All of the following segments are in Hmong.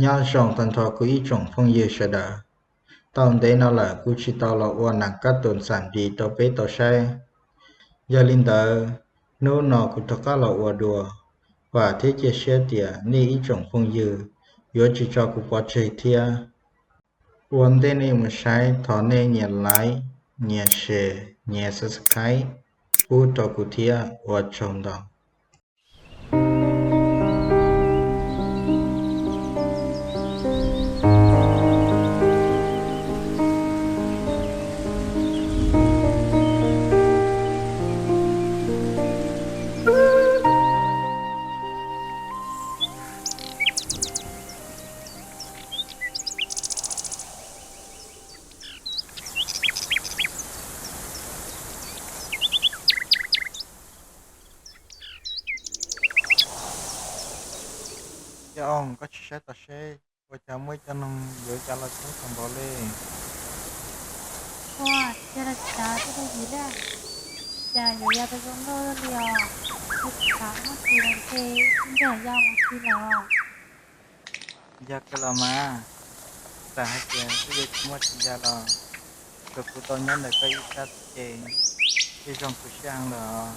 Nyob zoo tag nrho kuv ib tsoom phooj ywg sawv daws. Tau ntev no lawm kuv tsis tau los ua neeg kab tus ntxam npis rau peb tau saib. Yog li ntawd, hnub no kuv rov qab los ua dua, vam thiab cia siab tias nej ib tsoom phooj ywg yuav tsis tso kuv pov tseg thiab. Ua ntej nej mus saib thov nej nias like, nias share, nias subscribe pub rau kuv thiab, ua tsaug ntau. Yaj Ooj, koj tsis saib tau seb ua cas muaj ib co noog yuav ya los txog npaum li. Ua, yog li cas tij laug Yim Leej, cas yuav ya tau zoo nkauj li os? Kuv xav muab tsis los ces kuv nrog ya mus tsis los. Yog kawg los mas, txawm hais tias kuj yuav tsis muaj tsis ya los, tsuas kuv tau nyob ntawm koj ib sab xwb ces, ces zoo kuv siab heev lawm.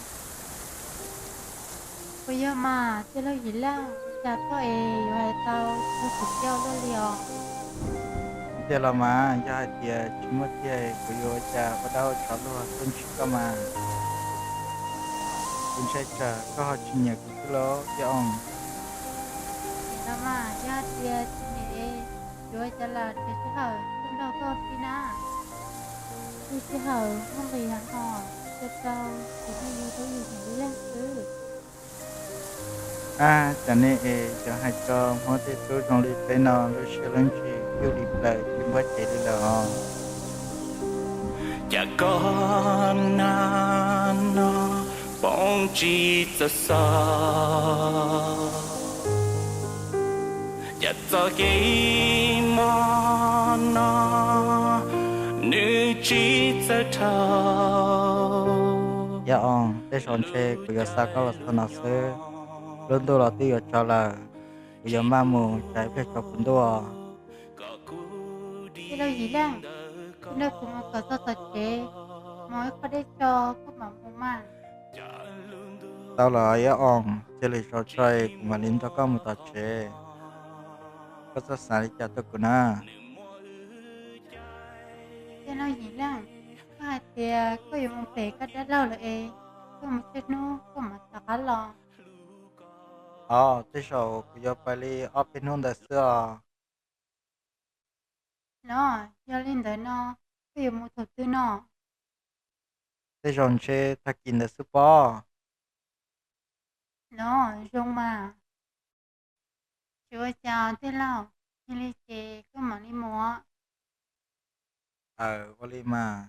Puas yog mas tij laug Yim Leej, cas koj es yuav hais tau zoo kuv siab ua luaj li os? Tiag los mas, yog hais tias tsis muaj tiag kuv yuav ua cas ua dab ua tsov luag tuaj ntsib koj mas. Kuv ntshai tsam koj ho tsis nyiam kuv xwb lauj Yaj Ooj. Los mas, yog tias tsis nyiam, yuav ua cas los tsev sij hawm tuaj nrog koj xwb na. Tsev sij hawm muaj nqis heev os, ua rau kuv pheej yuav tau yus tus Yim Leej xwb. Ab, cas nej es yuav hais txog Hmoob tej tub zoo li peb no lub siab lub ntsws cuj li plaws tsis npuab cev li lawm os. Cas koj nag no poob tsis txawj xav, cas txoj kev mob no nws tsis txawj dhau. Yaj Ooj, tej zaum ntshe kuv yuav xa koj los txog no xwb. Lub ntuj los twb yuav tsaus lawm, kuv yuav maj mus, tsam ib pliag tsaus puv ntuj. Tij laug Yim Leej, koj nrog kuv mus kom txog tom tsev, mus ib qho deb tso koj mam mus mas. Tau los Yaj Ooj, cia li zov tso kuv mam li nrog koj mus tom tsev. Koj txhob xav li cas rau kuv na. Tij laug Yim Leej, koj hais tias koj yuav mus pem koj dab laug lawm es, koj mus tsawg hnub koj mam rov qab los? Os, tej zaum kuv yuav pais li ob peb hnub ntawd xwb os. No, yog li ntawd no, koj yuav mus thaum twg no? Tej zaum ntshe tag kis ntawd xwb pob. No, zoo mas. Tsis ua cas tij laug, yog li ces koj mam li mus. Aws, ua li mas.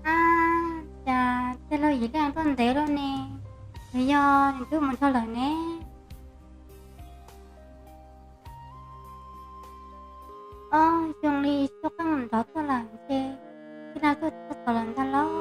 Ab, cas tij laug Yim Leej tuaj ntev lawm ne, nws yog nws twb mus dhau lawm ne. Ob, zoo li soj qeej nrov tuaj lawm ntshe, tij laug tuaj txog tod lawm ntag lauj.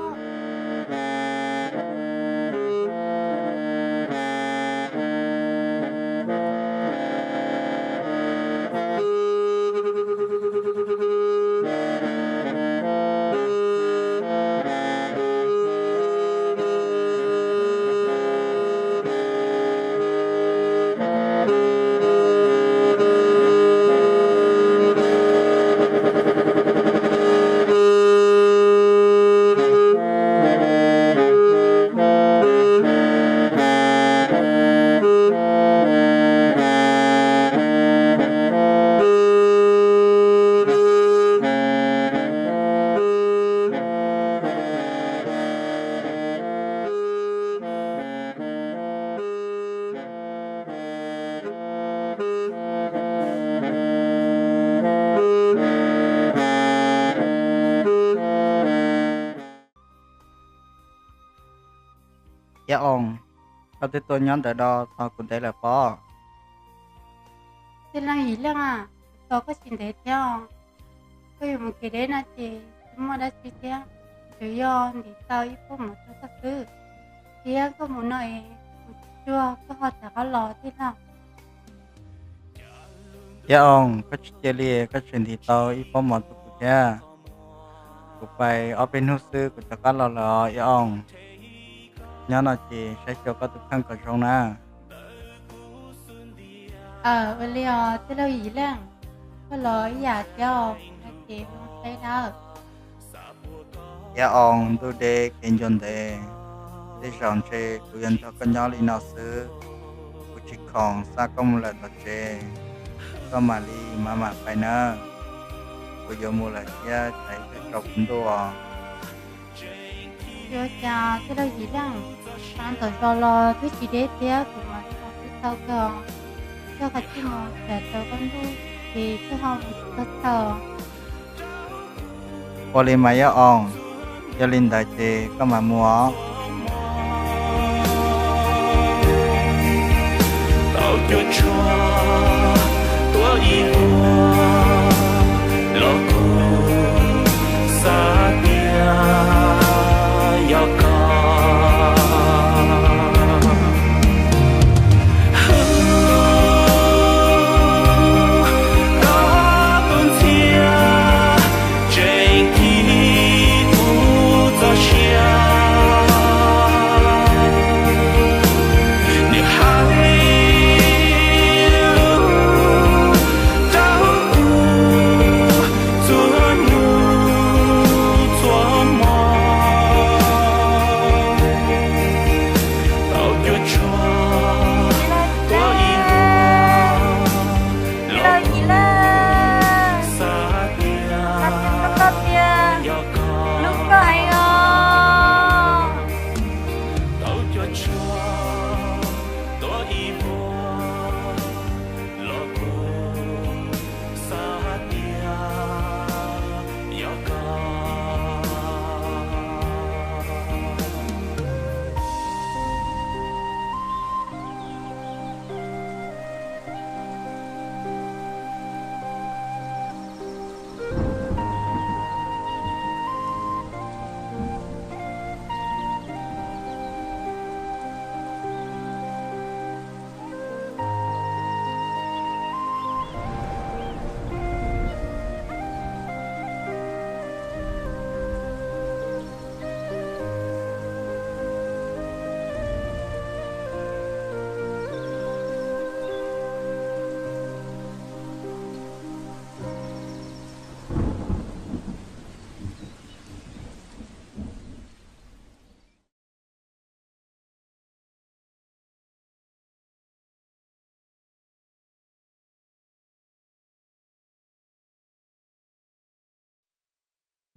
Yaj Oos, koj twb tuaj nyob ntawm no tos kuv ntev lawm pob? Tij laug Yim Leej, kuv tos koj tsis ntev thiab os. Koj yuav mus kev deb no ces tsis muaj dab tsi thiab, tsuas yog ntim tau ib pob mov rau koj xwb. Thiab koj mus no es mus tsuag koj ho rov qab los tij laug. Yaj Oos, koj tsis cia li, koj tseem ntim tau ib pob mov rau kuv thiab. Kuv pais ob peb hnub xwb kuv rov qab los lawm os Yaj Oos. Nyob no ces saib xyuas koj tus kheej kom zoo na. Aws, ua li os tij laug Yim Leej, koj los ib yam thiab os, no ces mus saib dawb. Yaj Oos, ntuj deb kev ncua ntev, tej zaum ntshe kuv yuav nrog koj nyob li no xwb. Kuv tsis khoom xa koj mus lawm tom tsev, koj mam li mam mam pais nawb. Kuv yuav mus lawm thiab, tsam ib pliag tsaus kuv ntuj os. Ua cas tij laug Yim Leej, sab tom zos los twb tsis deb thiab kuv mam li los twb tau kawg. Koj kav tsij mus tsam tsaus koj ntuj ces koj ho mus tsis tau txog. Ua li mas Yaj Oos, yog li ntawd ces koj mam mus os. Tau cuam tshuam tuaj ib vuag los kuv xav tias yog koj. Koj tus ntxhiab tseem khib kuv txoj sia, nws hais lus rau kuv txhua hnub txhua hmo. Tau cuam tshuam tuaj ib vuag los kuv xav tias yog koj. Tau cuam tshuam tuaj ib vuag los kuv xav tias yog koj.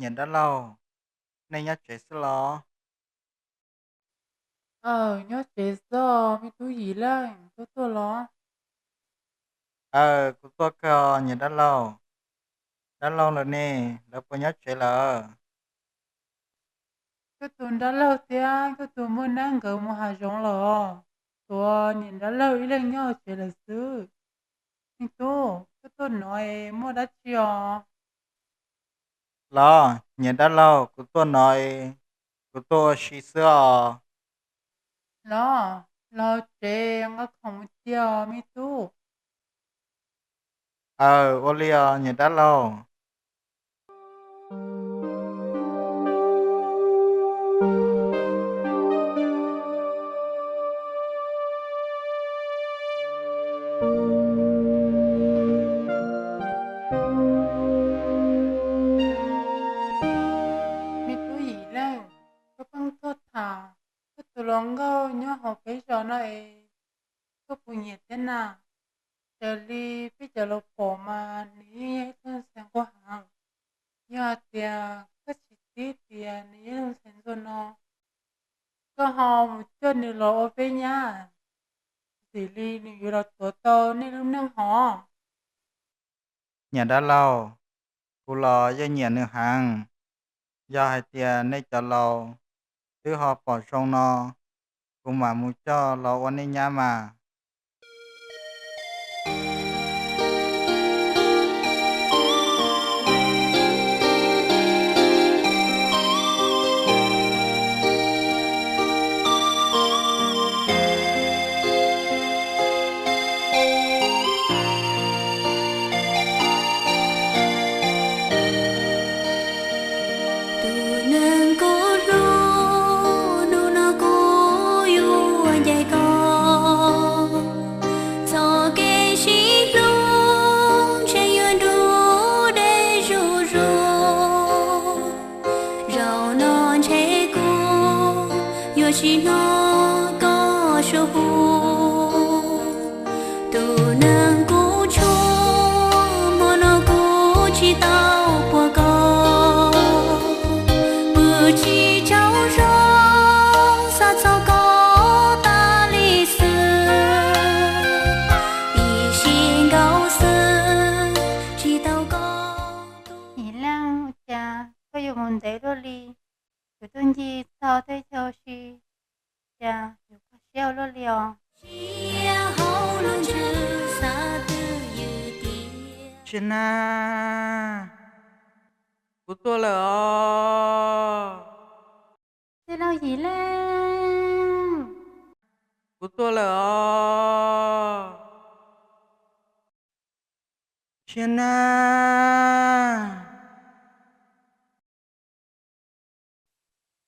Niam dab laug, nej nyob tsev xwb los? Aw, nyob tsev xwb os, me tub Yim Leej, koj tuaj los? Aw, kuv tuaj kawg os niam dab laug. Dab laug lawm ne, lawv puas nyob tsev lawm? Koj tus dab laug thiab koj tus muaj nab nkawd mus hav zoov lawm, tshuav niam dab laug ib leeg nyob hauv tsev lawm xwb. Me tub, koj tuaj no es muaj dab tsi os? Los, niam dab laug, kuv tuaj no es kuv tuaj ua si xwb os. Los, los tsev nqa khoom mus cia os me tub. Aw, ua li os niam dab laug. Me tub Yim Leej, koj pheej tuaj tham koj tus hluas nkauj nyob hauv peb zos no es koj puas nyiam thiab na? Raws li peb cov laus pom mas nws yeej yog ib tug ntxhais nquag heev. Yog hais tias koj tsis txib tias nws yog ib tug ntxhais ntxuag no, koj ho mus coj nws los ua peb nyab, ntxim li nws yuav los tuav tau nej lub neej hov. Niam dab laug, kuv los yeej nyiam nws heev. Yog hais tias nej cov laus twb ho pom zoo no, kuv mam mus coj los ua nej nyab mas. Tus neeg kuv hlub, hnub no kuv yuav ncaim koj. Txoj kev sib hlub ntshe yuav nruj deb zuj zus. Zaum no ntshe kuv yuav tsis hnov koj suab hu. Tus neeg kuv tshuaj, hmo no kuv tsis tau puag koj. Pw tsis tsaug zog, xav txog koj tas li xwb. Ib sim nkaus xwb, tsis tau koj. Yim Leej, ua cas koj yuav mus ntev luaj li? Kuv tuaj ncig txog teb chaws si, cas yuav kho siab ua luaj li os? Tshia Nag, kuv tuaj lawm os. Tij laug Yim Leej, kuv tuaj lawm os. Tshia Nag.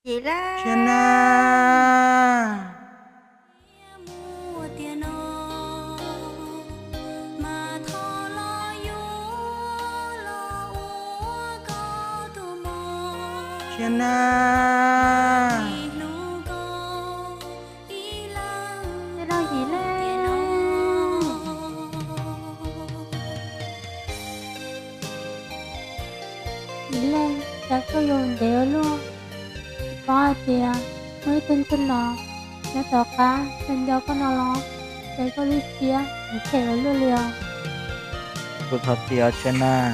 Yim Leej. Tshia Nag. Tshia Nag. Tij laug Yim Leej. Yim Leej, cas koj yuav ntev ua luaj? Paub hais tias muaj ib tug ntxhais los nyob tom qab tseem nco koj no los, cas koj lub siab yuav phem ua luaj li os? Kuv thov txim os Tshia Nag,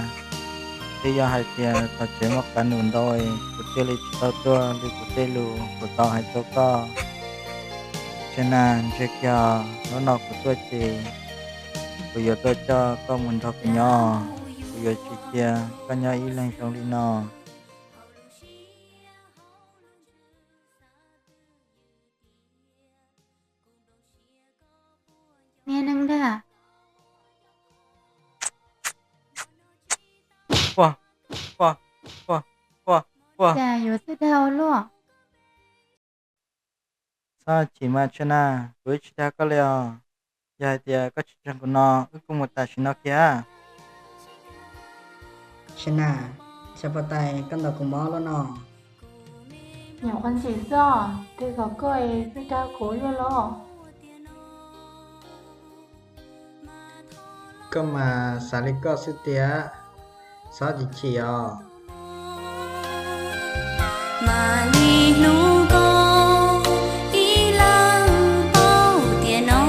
twb yog hais tias tom tsev muaj qab num ntau, kuv thiaj li tsis tau tuaj li kuv tej lus kuv tau hais rau koj. Tshia Nag, ntshe kiag hnub no kuv tuaj ces kuv yuav tuaj coj koj mus nrog kuv nyob, kuv yuav tsis cia koj nyob ib leeg zoo li no. Niag neeg dag. Ua, ua, ua, ua, ua. Cas yuav txawj dag ua luaj. Txhob chim mas Tshia Nag, kuv twb tsis dag koj li os. Yog hais tias koj tsis ntseeg kuv no, wb kuj mus tam sim no kiag. Tshia Nag, xyov puas tais koj ntaus kuv mob luaj no. Nyuam qhuav ntxim xwb, twb kom koj es twb dag kuv luaj los. Koj mas xav li koj xwb tiag, txhob chim chim os. Mam li hlub koj ib leeg paub tias no.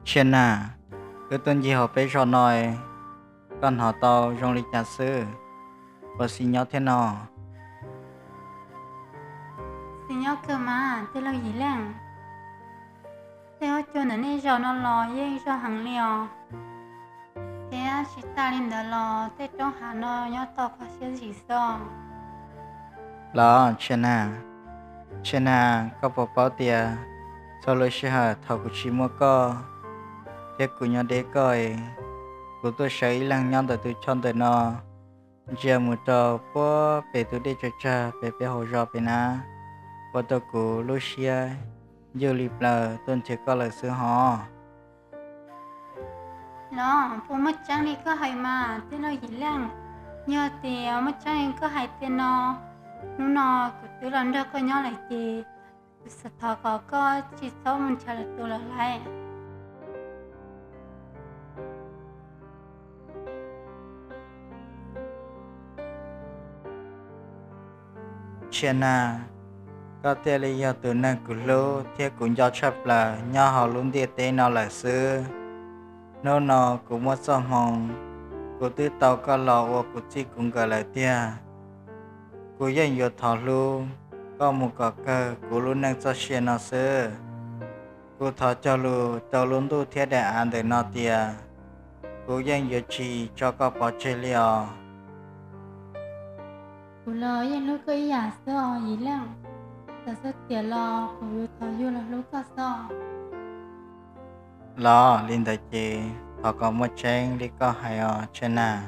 Tshia Nag, wb tuaj ncig hauv peb zos no, koj hnov tau zoo li cas xwb? puas xis nyob thiab no? Xis nyob kawg mas tij laug Yim Leej. Tej huab cua ntawm nej zos no los yeej zoo heev li os, thiab tsis tas li ntawd los tej roob hav no nyob tau kho siab ntsis xwb. Los Tshiab Nag, Tshiab Nag, koj puas paub tias txhua lub sij hawm thaum kuv tsis muaj koj thiab kuv nyob deb koj, kuv tuaj sawv ib leeg nyob ntawm tus choj ntawm no, ntsia mus rau puag pem tus dej tsawg tsawg pem peb hauv zos pem na, ua rau kuv lub siab ncuj li plaws tuaj nrhiav koj lawm xwb hos. Los puas muaj tseeb li koj hais mas tij laug Yim Leej? Yog tias muaj tseeb li koj hais tiag no, hnub no kuv twb los nrog koj nyob lawm ces kuv xav thov kom koj tsis txhob mus nrhiav lwm tus lawm lauj. Tshiab Nag, koj thiaj li yog tus neeg kuv hlub thiab kuv nco tshaj plaws nyob hauv lub ntiaj teb no lawm xwb. Hnub no kuv muaj txoj hmoo, kuv twb tau koj los ua kuv txij kuv nkawm lawm tiag. Kuv yeej yuav thov hlub koj mus kom kawg kuv lub neej txoj sia no xwb. Kuv thov cog lus rau lub ntuj thiab daim av ntawm no tias kuv yeej yuav tsis tso koj pov tseg li os. Kuv los yeej hlub koj ib yam xwb os Yim Leej. Txawm xwb tiam los kuv yuav thov yug los hlub koj xwb. Los li ntawd ces thov kom muaj tseeb li koj hais os Tshiab Nag.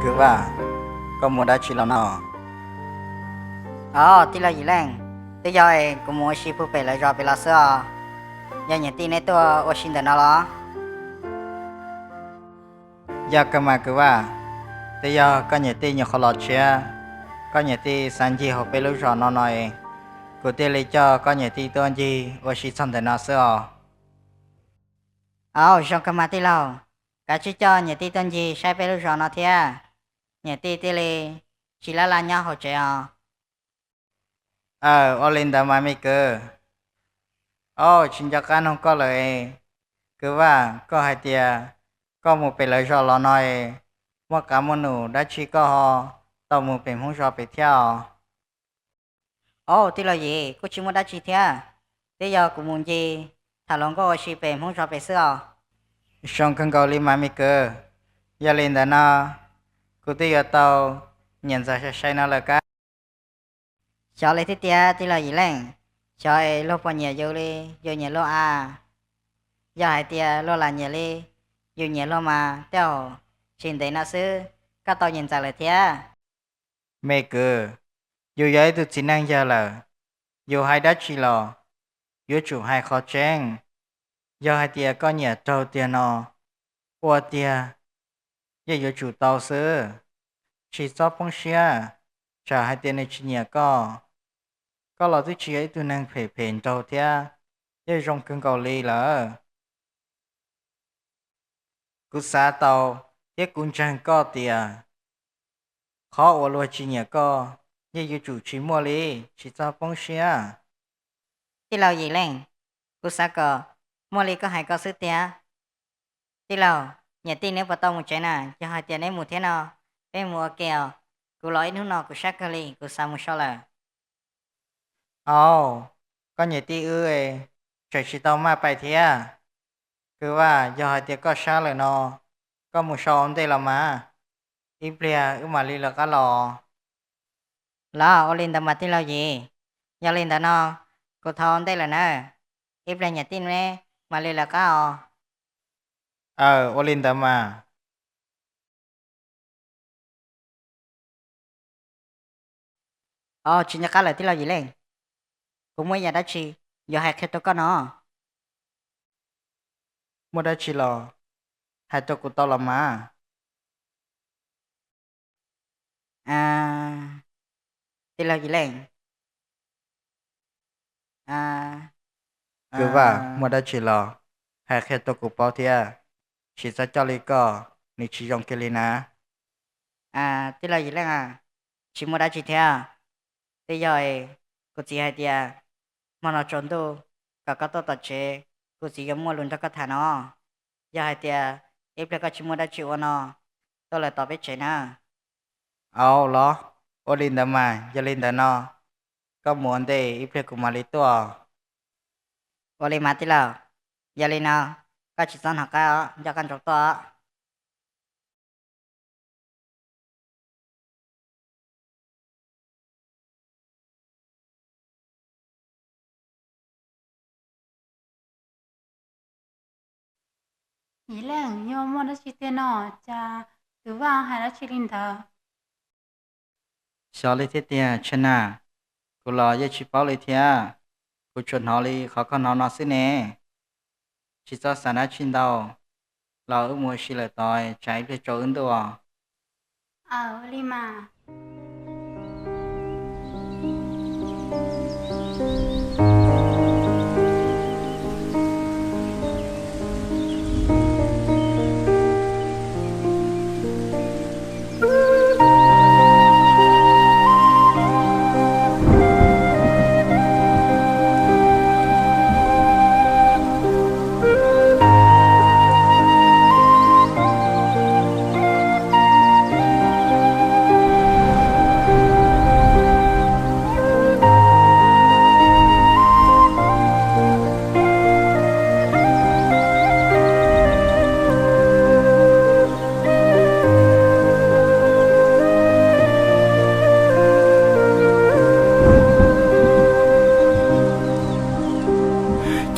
Kwv Vaj, koj mus dab tsi los no? Os, tij laug Yim Leej, twb yog kuv mus ua si puag pem lawv zos pem los xwb os. Yog niam tij neb tuaj ua si ntawm no los? Yog kawg mas kwv Vaj, twb yog koj niam tij nyuam qhuav los tshiab, koj niam tij xav ncig hauv peb lub zos no no es, kuv thiaj li coj koj niam tij tuaj ncig ua si txog ntawm no xwb os. Au, zoo kawg mas tij laug, kav tsij coj niam tij tuaj ncig saib peb lub zos no thiab, niam tij thiaj li tsis laj laj nyob hauv tsev os. Aw, ua li ntawd mas me kwv. Au, tsis nco qab nug koj lawm es, kwv Vaj, koj hais tias koj mus pem lawv zos los no es, muaj qav muaj num dab tsi koj ho tau mus pem Hmoob zos pem thiab os? Au, tij laug Yim, kuj tsis muaj dab tsi thiab, twb yog kuv mus ncig tham hluas nkauj ua si pem Hmoob zos pem xwb os. Zoo kawg nkaus li mas me kwv, yog li ntawd no kuv twb yuav tau niam ntxawm sai sai no lawm kab. Xyov li thiab tiag tij laug Yim Leej, xyov es luag puas nyiam yus li yus nyiam luag as. Yog hais tias luag lam nyiam li yus nyiam luag mas tej zaum tsis ntev no xwb koj tau niam ntxawm lawm thiab. Me kwv, yus yog ib tug txiv neej yawg lawm, yus hais dab tsi los yuav tsum hais qhov tseeb. Yog hais tias koj nyiam raug tiag no, ua tiag yeej yuav tsum tau xwb, tsis txhob poob siab. Tsam hais tias nws tsis nyiam koj, koj los twb tsis yog ib tug neeg phem phem nraug thiab, yeej zoo kawg nkaus li lawm. Kuv xav tau thiab kuv ntseeg koj tias qhov uas luag tsis nyiam koj yeej yuav tsum tsis muaj li, tsis txhob poob siab. Tij laug Yim Leej, kuv xav kom muaj li koj hais ko xwb tiag. Tij laug, niam tij neb puas tau mus tsev na? Yog hais tias neb mus thiab no, peb mus ua ke os. Kuv los ib hnub no kuv sab kawg li, kuv xav mus so lawm. Au, koj niam tij wb tseem tsis tau maj pais thiab. Kwv Vaj, yog hais tias koj sab lawm no, koj mus so ua ntej los mas, ib pliag wb mam li lawv qab los. Los ua li ntawd mas tij laug Yim. Yog li ntawd no, kuv thov ua ntej lawm nawb, ib pliag niam tij neb mam li lawv qab os. Aw, ua li ntawd mas. Os, tsis nco qab lawm tij laug Yim Leej, kuv muaj ib yam dab tsi yuav hais qhia rau koj no. muaj dab tsi los hais rau kuv tau los mas. Tij laug Yim Leej, Kwv Vaj, muaj dab tsi los hais qhia rau kuv paub thiab, tsis txhob coj li koj, nws tsis zoo kiag li na. Tij laug Yim Leej, tsis muaj dab tsi thiab. Twb yog kuv txiv hais tias hmo no tsaus ntuj kom koj tuaj tom tsev, kuv txiv yuav muaj lus nrog koj tham no. Yog hais tias ib pliag koj tsis muaj dab tsi ua no, tuaj lawm tom peb tsev na. Au los, ua li ntawd mas yog li ntawd no, koj mus ua ntej ib pliag kuv mam li tuaj. Ua li mas tij laug, yog li no koj tsis txhob hnov qab os, nco qab ntsoov tuaj os. Yim Leej, yog muaj dab tsi tiag no, cas Kwv Vaj hais dab tsi li ntawd? Xyov li thiab tiag Tshaj Nag, kuv los yeej tsis paub li thiab. Kuv tsuas hnov li qhov koj hnov no xwb ne. Tsis txhob xav dab tsi ntau, los wb mus ua si lawm tod, tsam ib pliag tsaus wb ntuj. Aw, li mas.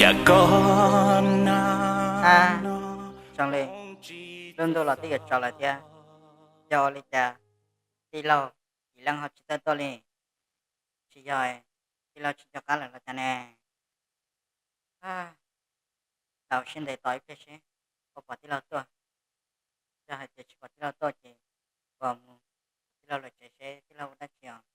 Cas koj na. Zoo li lub ntuj los twb yuav tsaus lawm thiab, yog ua li cas tij laug Yim Leej ho tsis tau tuaj li? Tsis yog tij laug tsis nco qab lawm los cas ne? Tau siab ntev tos ib pliag seb puas pom tij laug tuaj. Yog hais tias tsis pom tij laug tuaj ces kuv mus tij laug lawv tsev seb tij laug ua dab tsi os.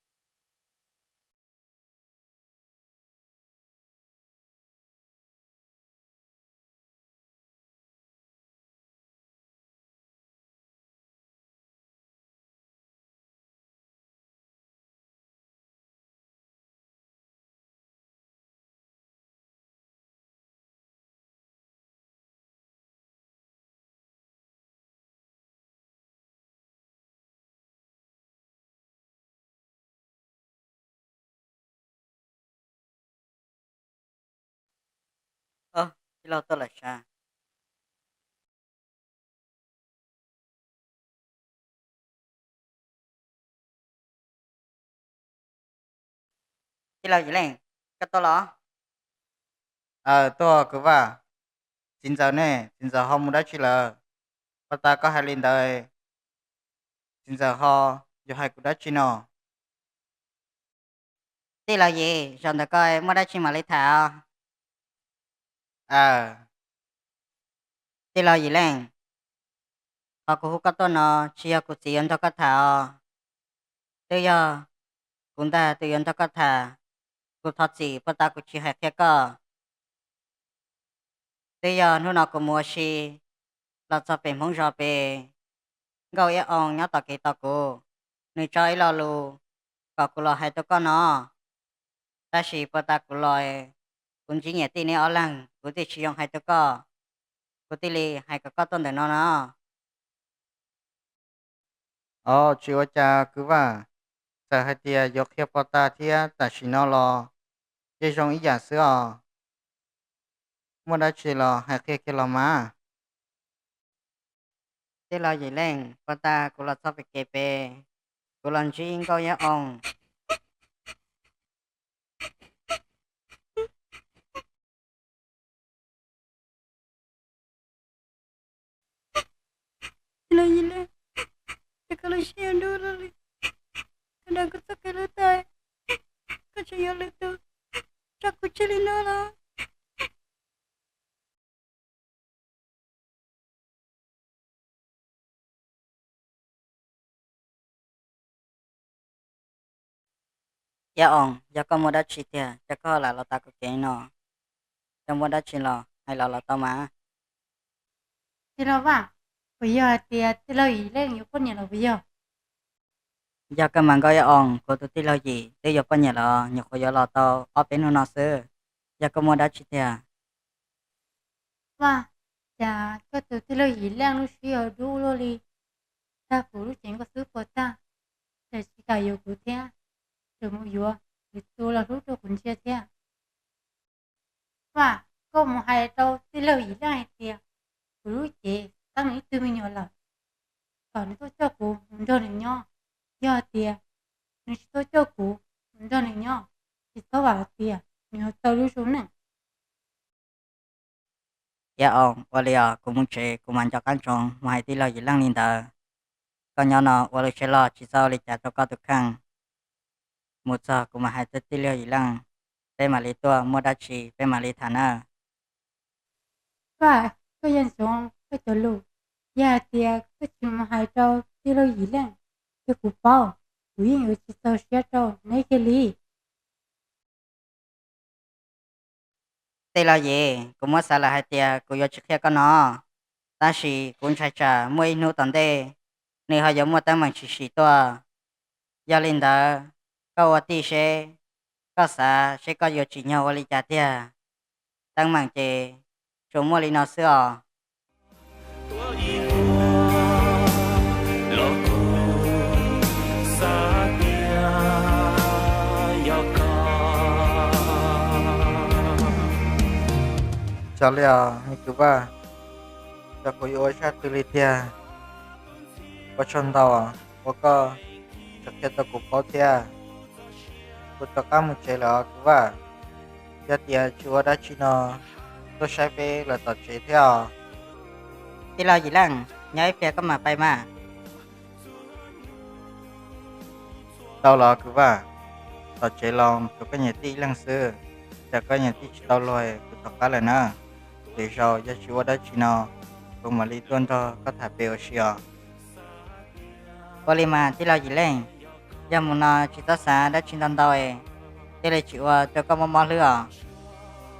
Tij laug tuaj lawm sav. Tij laug Yim Leej, koj tuaj los? Aw, tuaj Kwv Vaj. Txiv ntxawm ne, txiv ntxawm ho mus dab tsi lawm? Puag ta koj hais li ntawd, txiv ntxawm ho yuav hais kuv dab tsi no? Tij laug Yim, zaum ntawm koj muaj dab tsi mam li tham os. Aw, tij laug Yim Leej, qhov kuv hu koj tuaj no tsis yog kuv txiv yuav nrog koj tham os. Twb yog kuv ntag tus yuav nrog koj tham. Kuv thov txim puag ta kuv tsis hais qhia koj. Twb yog hnub no kuv mus ua si los txog pem Hmoob zos pem, nkauj ib oo nyob tom kev tos kuv, nws tso ib lo lus kom kuv los hais rau koj no. Tab sis puag ta kuv los, kuv ntsib niam tij neb ob leeg kuv thiaj tsis zoo hais rau koj. Kuv thiaj li hais kom koj tuaj ntawm no no. Aw, tsis ua cas Kwv Vaj, txawm hais tias yuav qhia puag ta thiab tam sim no los yeej zoo ib yam xwb os. Muaj dab tsi los hais qhia kiag los mas. Tij laug Yim Leej, puag ta kuv los txog pem kev pem, kuv los ntsib nkauj ib oo. Tij laug Yim Leej, es koj lub siab dub lug li, koj dag kuv txoj kev lub tag, koj tseem yuav lwm tus tso kuv tseg li no los? Yaj Oos, yog koj muaj dab tsi tiag, cas koj lam los tas kuv kev no? Koj muaj dab tsi los hais los los tau mas. Tij laug Vaj, puas yog hais tias tij laug Yim Leej yuav poj niam los puas yog? Yog kawg mas Nkauj Yaj Oos, kuv tus tij laug Yim twb yuav poj niam los, nyuam qhuav yuav los tau ob peb hnub no xwb. Yog koj muaj dab tsi tiag? Vaj, cas koj tus tij laug Yim Leej lub siab yuav dub luaj li, tag kuv lub cev nkauj xwb puas tag, tseem tsis kam yuav kuv thiab, tseem mus yuav lwm tus los hlub rau kuv ntsia thiab. Vaj, koj mus hais rau tij laug Yim Leej hais tias kuv lub cev teeb nws ib tug me nyuam lawm, kom nws tuaj coj kuv mus nrog nws nyob. Yog hais tias nws tsis tuaj coj kuv mus nrog nws nyob, tsis txhob vam hais tias nws yuav tau lub zoo neej. Yaj Oos, ua li os, kuv mus tsev kuv mam nco qab ntsoov mus hais tij laug Yim Leej li ntawd. Koj nyob no ua lub siab loj tsis txhob ua li cas rau koj tus kheej. Mus txog kuv mam hais tij laug Yim Leej, peb mam li tuaj, muaj dab tsi peb mam li tham nawb. Vaj, koj yog ntsoov koj cov lus, yog hais tias koj tsis mus hais rau tij laug Yim Leej, ces kuv paub kuv yeej yuav tsis txaus siab rau neb kiag li. Tij laug Yim, kuv muab xav lawm hais tias kuv yuav tsis qhia koj no, tab sis kuv ntshai tsam muaj ib hnub tom ntej nws ho yuav muaj teeb meem tshwm sim tuaj. Yog li ntawd, koj ua tij seb, koj xav seb koj yuav tsim nyog ua li cas tiag. Teeb meem ces tsuas muaj li no xwb os. Xyov li os kwv Vaj, xyov kuv yuav ua zaj twg li tiag. Ua tsaug ntau uas koj tseem qhia tau kuv paub thiab. Kuv rov qab mus tsev lawm os kwv Vaj. Yog tias tsis ua dab tsi no, tuaj saib peb lawm tom tsev thiab os. Tij laug Yim Leej, nyob ib pliag koj mam pais mas. Tau los kwv Vaj, tom tsev los tshuav koj niam tij ib leeg xwb, tsam koj niam tij tsis tau luag kuv rov qab lawm na. Lwm zaus yog tsis ua dab tsi no, kuv mam li tuaj nrog koj tham pem ua si os. Ua li mas tij laug Yim Leej, yog mus no tsis txhob xav dab tsi ntau ntau es, thiaj li tsis ua rau koj mob mob hlwb os.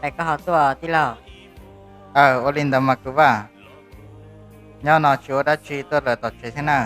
Es koj ho tuaj tij laug. Aw, ua li ntawd mas kwv Vaj, nyob no tsis ua dab tsi tuaj lawm tom tsev thiab na.